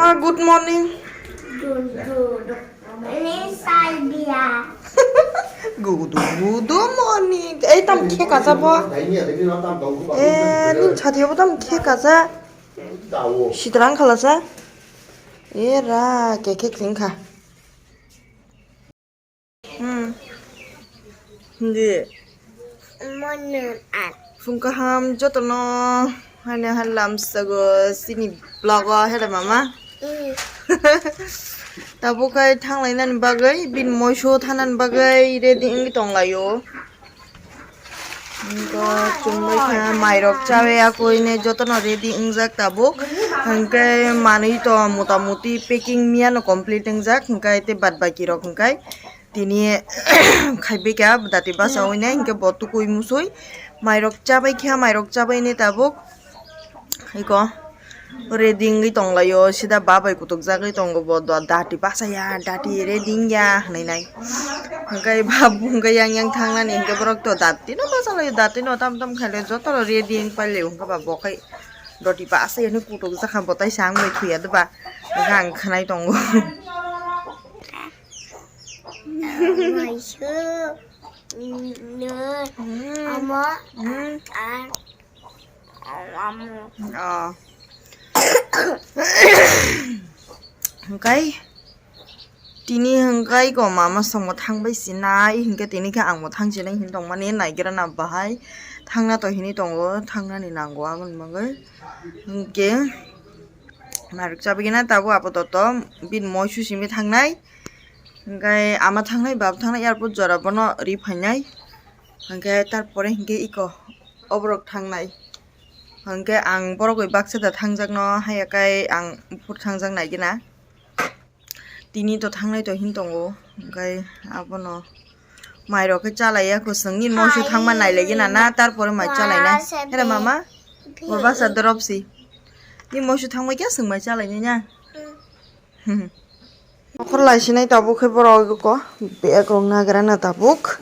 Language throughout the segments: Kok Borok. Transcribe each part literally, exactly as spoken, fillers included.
Good morning. Good, good morning, Salbia. Gudu gudu morning. Ei, tam khe kacha bo. Eh, nin chati bo tam khe kacha. Sitrang khalasa. Eh, ra, khe khe kring kha. Hmm. Hindi. Morning, ah. Phung kaham jotono. Hani han lamsago sini vlog o hele mama. Mm. Tabuk khai thanglainani bagwi, bini moiso thanani bagwi ready wngwi tonglaio. Wngkha chumui kha, mairok chawi akoine jotono ready wngjak tabuk. Hwnkhe manwi to motamuti packing miyano complete wngjak, hwnkhe tei bad baki rok hwnkhe tini khaibai kha dati basa wine, hwnkhe bo tukui musui mairok chabai kha, mairok chabaine tabuk. Iko ready wngwi tonglaio, sida ba bai kutukjagwi tongo bo, do-, dati bachaya, dati ready wngya hwnwi nai. Hwnkhe ba hwnkhe yang yang thangnani hwnkhe borok to dati no bachalaio, dati no tam tam khaile joto no ready wng pailio, hwnkhe ba bo khai doti bachaya hwnwi kutukjakha, bo tai sa wngwi thuya doba, hwnkhe ang khwnai tongo. Maisu, no, Hmm. Amo, Hmm. Ar, Oh. Hwnkhe tini hwnkhe ko mama songbo thangbai sinai, hwnkhe tini khe angbo thang sinai hinwi tongmani, naigra na bahai thangna to hinwi tongo, thangnani nango aboni bagwi. Hwnkhe narwk chabigina tabuk apatot bini moisu simi thangnai, hwnkhe ama thangnai, baba thangnai, airport jora bono ri phainai, hwnkhe tarpore hwnkhe iko oborok thangnai. Hwnkhe ang borok bai baksa da thangjakno, haiya khe ang buphur thangjak naigina. Tini to thangnai to hin tongo, hwnkhe abono mairok khe chalaiya, kwchwng nini moisu thangma nailaigina na, tarpore mai chalainai. Here mama, bo basa dorop si. Nini moisu thangbai khe chwng mai chalainai na. Nokhor lai sinai tabuk khe borok ko bag rok nagra na tabuk.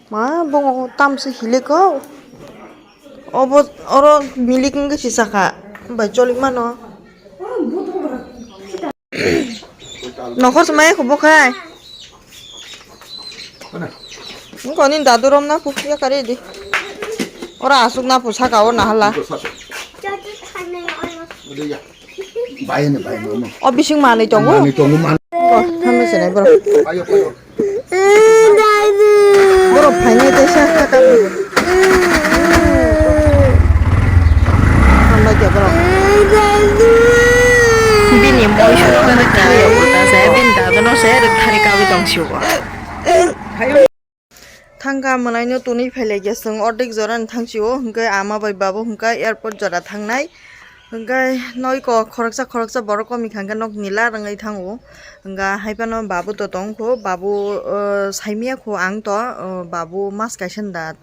Ma bongo tamsi hiliko. Obo oro milik wngwi si saka. Bai cholik mano. Nokhor se maya khubo khai. Wngkha nini dadu rom na phu ya kare di. Ora asuk na phu saka o na hala. Bai ni bai mama. O bising manwi tongo. Manwi tongo man. Bo, tamo se nai bro. Payo, payo. Bro, phainai tei sa kaka. Hambai khe bro. Bini moi sukha na kaya uta se, bini dadu no se, rwk thari kawi tong siwa. Thangkha mwnaino tonwi phailaikha chwng ordek jorani thangsio, hwnkhe ama bai babu hwnkhe airport jora thangnai. Hwnkhe noiko khoroksa khoroksa borok komikha hwnkhe nokni lar wngwi thango. Hwnkhe haiphano babu to tongkho, babu, o, saimiyakho ang to, o, babu mas kaisa da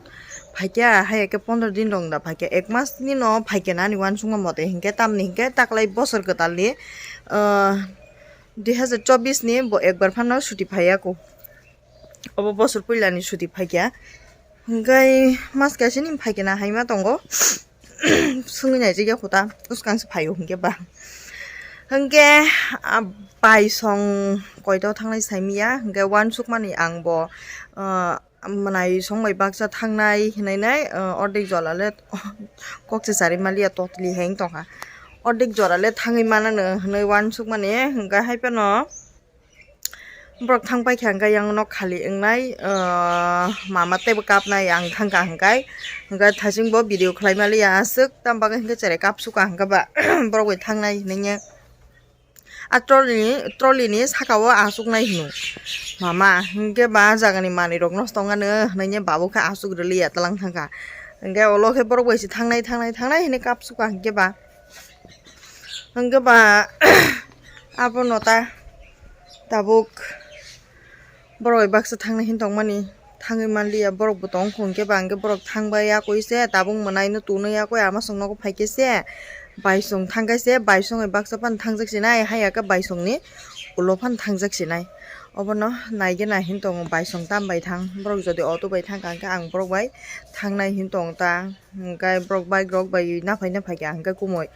phaikha, haikhe pondro din rok da phaikha, ek mas ni no phaikha na ani uansukma mote, hwnkhe tamni hwnkhe taklai bosor kwtalni, o, dui hazar chobbish ni bo ekbar phano suti phaiyakho. Obo bosor puilani suti phaikha. Hwnkhe mas kaisa ni phaikha na haima tongo. Swngwi naijakya khuta, bwskang se phaio hwnkhe ba. Hwnkhe, ah, baisong koito thangnai saimanya, hwnkhe uansukmani ang bo, ah, mwnaisong bai baksa thangnai hinwi nai, ah, ordek jora le kok se chari maliya totli heng tongkha. Ordek jora le thangwi manano hinwi uansukmani, hwnkhe haiphano. Borok thang paikha hwnkhe yang nok khali wngnai, ah, mama teibo kapnai ang thangkha hwnkhe, hwnkhe thaching bo video khlai maliya aswk, tam bagwi hwnkhe cherai kapsukha hwnkhe ba borok bai thangnai hinwi. A trolley ni, trolley ni saka o achuknai hino mama, hwnkhe ba jagani manwi rok nosto wngmano hinwi babu khe achuk rwliya twlang thangkha, hwnkhe ulo khe borok bai se thangnai, thangnai, thangnai hinwi kapsukha hwnkhe ba. Hwnkhe ba, abono ta tabuk borok bai baksa thangnai hin tongmani, thangwi manliya, borok bo tongkho, hwnkhe ba hwnkhe borok thangbai yakwi se tabuk mwnaino tonwi yakwi ama chwng nogo phaikhe se baisong thangkhe se, baisong bai baksa phano thangjak sinai, haiya khe baisongni ulo phano thangjak sinai. Obono naigena hin tongo, baisong tam bai thang, borok jodi auto bai thangkha hwnkhe ang borok bai thangnai hin tong ta. Hwnkhe borok bike rok bai naphai naphai kha hwnkhe kumui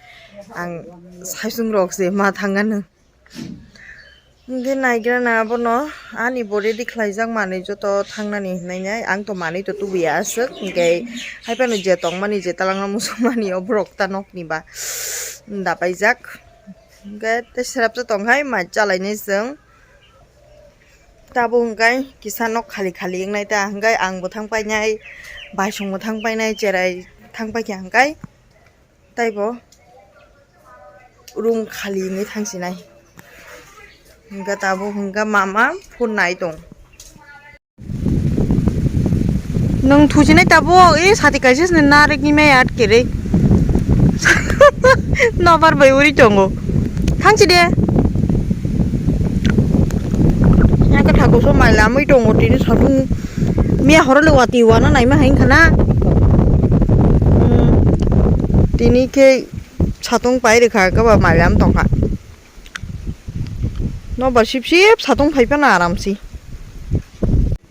ang saichung rok se ma thangano. Hwnkhe naigrana abono ani bo ready khlaijak manwi joto thangnani hwnwi nai, ang to manwi to tubuya aswk, hwnkhe haiphano je tongmani je talangno muchungmani o borok ta nokni ba dapaijak. Hwnkhe tei srapsa tongkhai mai chalainai chwng. Tabuk hwnkhe kisa nok khali khali wngnai ta, hwnkhe ang bo thang painai, baisong bo thang painai, cherai thang paikha hwnkhe. Taibo room khali wngwi thangsinai. Hwnkhe tabuk hwnkhe mama phone nai tong. Nwng thusinai tabuk, e sati kaisa sini narikni maya atkerwi. Nobar bai uri tongo. Thangsi de. Yang khe thakuso mai lamwi tongo tini satung. Miya horo le wati wana naima hai wngkha na. Hmm. Tini khe satung pai rwkha khe ba mailam tongkha. Nobar sip sip satung phai phano aram si.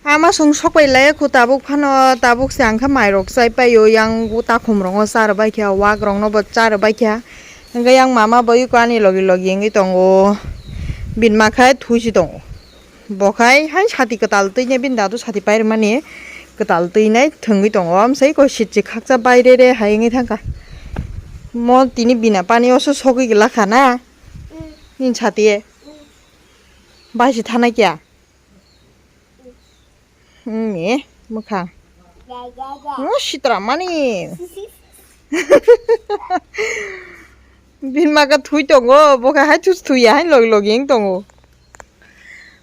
Ama song sok pai lai khu tabuk phano, tabuk se ang kha mai rok chai paio, yang takhum rongo cha rw bai kha, wak rok no bo cha rw bai kha. Hwnkhe yang mama bo iko ani logi logi wngwi tongo. Bini ma khai thuisi tongo. Bo khai hai sati kwtal twi ne bini dadu sati pai rwmani kwtal twi nai thwngwi tongo. Amsai ko sitsi khakcha bai re re hai wngwi thangkha. Mo tini bina pani o se sogwi glak kha na. Nini sati e. Bai se thanai kya? Ni mwkhang. O sitra mani. Bini ma kha thui tongo, bo kha hai thus thuya hai logi logi wng tongo.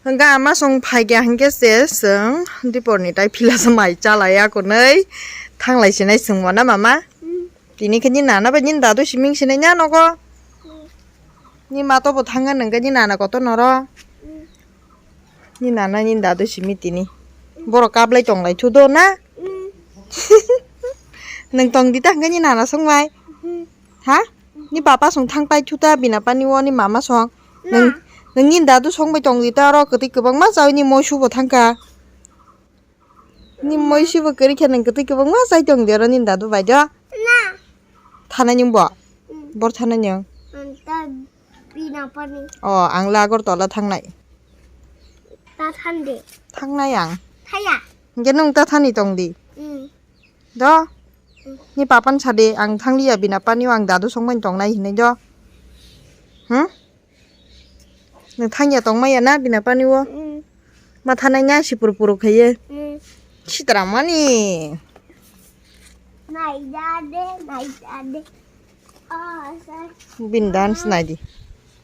Hwnkhe ama song phaikha hwnkhe se chwng diporni tai philasa mai chalai akonwi thanglai sinai chwngbo na mama. Tini khe nini nana bai nini dadu siming sinai na nogo. Nini ma tobo thangkha nwng khe nini nana kotor noro. Nini nana nini dadu simi tini. Borok kaplai tonglai thu do na? Nwng tong di ta hwnkhe nini nana song bai. Ha? Ni papa song thang pai thu ta bina pani o ni mama song. Nang, nang ni dadu song bai tong di ta oro kwtwi kwbangma chawi ni moi subo thang kha. Ni moi subo kwrwi khe nang kwtwi kwbangma chai tong di oro ni dadu bai do. Na. Thana nyung bo? Mm. Bor thana nyung? Ang ta bina pani. O, ang la Agartala thangnai. Ta than de. Thangnai ang. Thaya. Hingke nung ta thani tong di. Mm. Do? Ni papan sade, ang thangliya bina pani o ang dadu songmani tongnai hinui do. Hmm? Nung thangya tongmaya na bina pani o? Mm. Ma thanai na sipur puru khaye. Mm. Sitara mani. Nai dade, nai dade. Oh, sir. Bin dance nai di.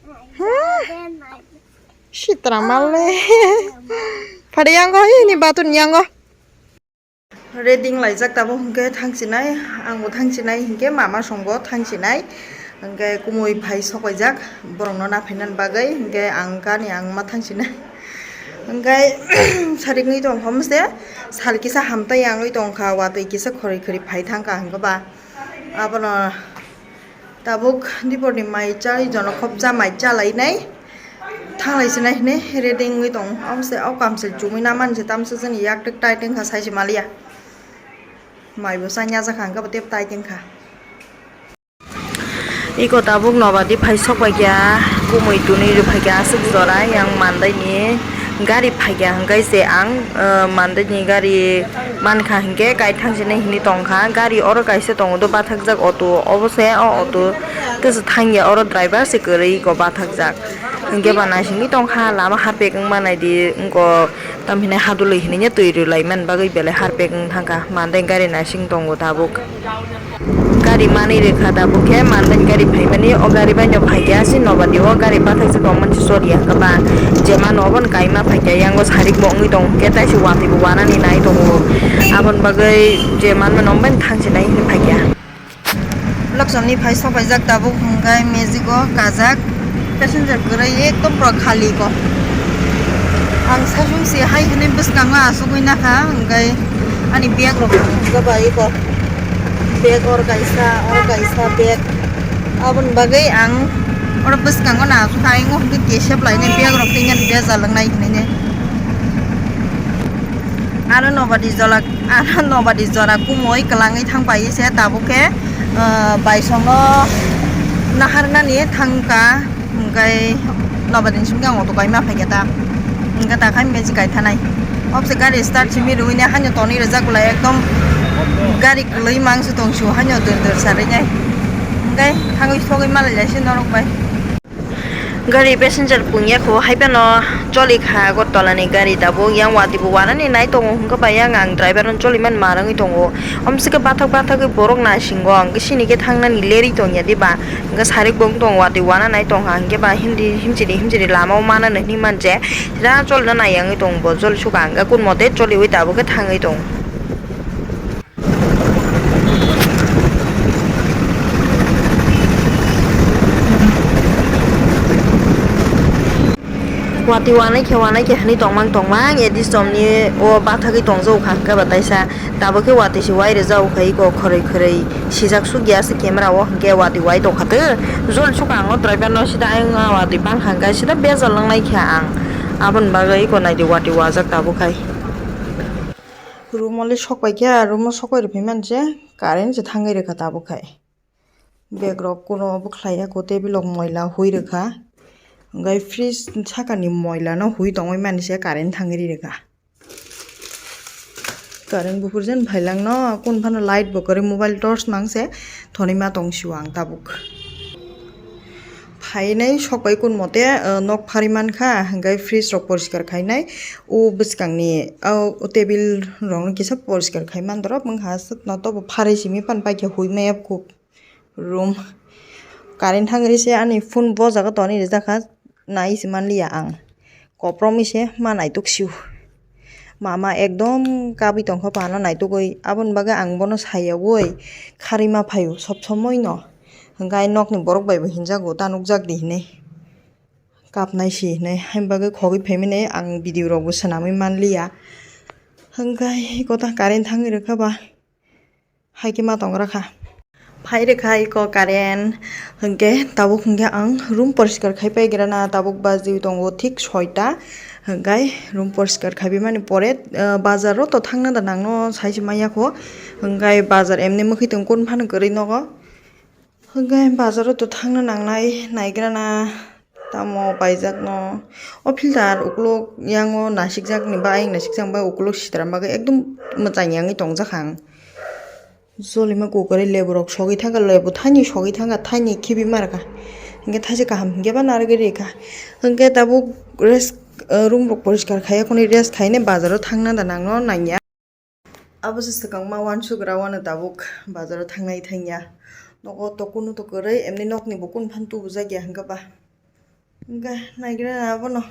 Nai dade, nai dade. Sitara male. Phade yango, ini batun yango. Ready wnglaijak tabuk hwnkhe thangsinai, ang bo thangsinai hwnkhe mama songbo thangsinai, hwnkhe kumui phai sokpaijak borokno naphainani bagwi, hwnkhe ang gani ang ma thangsinai. Hwnkhe sarigwi tongkha mose, sal kisa hamtai yangwi tongkha, watwi kisa khori khori phai thangkha hwnkhe ba abono. Tabuk diporni mai chai, jono khopsa mai chalainai. Thanglai sinai hinui ready wngwi tong. Abo se o kamchwlwi chumui namani se tamsa chini yak tek tai tengkha saisi maliya. Mai bo chanya jakha hwnkhe bo tep tai tengkha. Iko tabuk nobadi phai sokpaikha, kumui tunui rwphaikha aswk jora yang mandaini. Gari phaikha hwnkhe se ang, ah, mandaini gari mankha hwnkhe kaithang sini hinui tongkha. Gari oro kaisa tongo do bathakjak auto, obo se o auto tesa thangya, oro driver se kwrwi eko bathakjak. Hwnkhe ba naisingwi tongkha lama harpek wngma naidi wngkok, tamhinai hadulwi hinui twi rwlaimani bagwi belai harpek wng thangkha. Mandai gari naising tongo tabuk. Gari manwi rwkha tabuk khe, manwi gari phaimani, o gari bai no phaikha, aswk nobadi o gari bathakjak tongmani choriya khe ba, je mano obono kaima phaikha, yango sarik bo wngwi tongo hwnkhe, taisi watwi bo wanani nai tongo, aboni bagwi je manmano omobai thangsinai hinwi phaikha. Lokchomni phai sokpaijak tabuk hwnkhe, magic o kajak. Passenger kwrwi ekdom pura khali ko. Ang saichung se hai hwnwi bwskango achugwi nakha, hwnkhe ani bag rok bai ko. Bag or kaisa, or kaisa bag. Aboni bagwi ang oro bwskango na achukha, ayang o hwnkhe kesep lainai bag rok tei ani bejal wngnai hinwi. Aro nobadi jola, aro nobadi jora kumui kwlangwi thang pai se tabuk khe, ah, baisongo naharnani thangkha, hwnkhe Nobadin simi ang auto kaima phaikha ta. Hwnkhe ta khai mesi kaithanai. Obse gari start simi rwini haino tonwi rwjak bwlai ekdom gari kwlwi mangsi tongsu haino dur dur sarwi nai. Hwnkhe thangwi sogwi malai laisi norok bai. Gari passenger pungya kho hai phano choli kha Agartala ni gari tabuk yang watwi bo wanani nai tongo hwnkhe ba yang ang driver no choli man ma rwngwi tongo. Omsike bathak bathagwi borok nasingo hwnkhe sini khe thangnani lerwi tongya diba. Hwnkhe sarik bo wng tong watwi wana nai tongkha, hwnkhe ba himdi himchiri himchiri lama o mana nw hinwi manje, sida cholna nai yangwi tong bo, jol suka hwnkhe kun mote choliwi tabuk khe thangwi tong. Watwi wanai khe wanai khe hinwi tongmang tongmang, edi somni o bathagwi tongjago kha hwnkhe ba taisa. Tabuk khe watwi se wai rwjak kha iko khoroi khoroi sijak suk ya se camera o hwnkhe watwi wai tong kha tei jol sukha ang o driver no sida ayang watwi bang kha hwnkhe sida bejal nang nai kha ang aboni bagwi iko naidi watwi wajak tabuk khai. Room o le sok pai kha, room o sok pai rw phi man se current se thangwi rw kha tabuk khai. Bag rok kuno obo khlai ya kho table rok moila hui rw kha hwnkhe fridge saka ni moila no hui tongwi mani se current thangwi rw kha. Current buphur jen phailang no kun phano light bo kwrwi mobile torch mang se thonwi ma tong sio ang tabuk. Phainai sok bai kun mote, uh, nok phari man kha hwnkhe fridge rok poriskar khainai o bwskang ni o table rok no kisa poriskar khai man dorop wng kha aswk no tobo pharwi simi pan paikhe hui maya kuk. Room. Current thangri se ani phone bo jaga toni rijak kha, nai se manliya ang. Kopromwi se ma naituk sio. Mama ekdom kabwi tongkha pano naitugwi, aboni bagwi ang bono sayawi kharwi ma phaio sob somoi no. Hwnkhe ai nokni borok bai bo hinjago ta nukjak di hinwi. Kapnai si hinwi, haini bagwi khogwi phaimani ang video rok bo swnamwi manliya. Hwnkhe kota current thangwi rwkha ba. Hai khe ma tong rakha. Phai rwkha iko current. Hwnkhe tabuk hwnkhe ang room poriskar khai pai gra na, tabuk bajwi tongo thik soita. Hwnkhe room poriskar khai bai mani pore, ah, bazar o to thangna da nang no sai se maya kho. Hwnkhe bazar emni mwkhwi tong kun phano kwrwi nogo. Hwnkhe bazar o to thangna nang nai, nai gra na. Tamo paijakno. O filter ukuluk yango nasikjakni ba ayang nasikjak bai ukuluk sitram bagwi ekdom mwchang yangwi tongjak ang. Jolima kukwrwi lebu rok sogwi thangkha, lebu thaini sogwi thangkha, thaini khibi markha. Hinkhe thaise kaham hinkhe ba narwgwi rikha. Hinkhe tabuk rest, eh, room rok poriskar khaiya khwnwi rest khainai bazaro thangna da nangno nangya. Abo se swkang ma uansuk ra uanw tabuk bazaro thangnai thangya. Nogo to kunu to kwrwi, emni nokni bo kunu phan tubujakya hwnkhe ba. Hwnkhe naigra abono.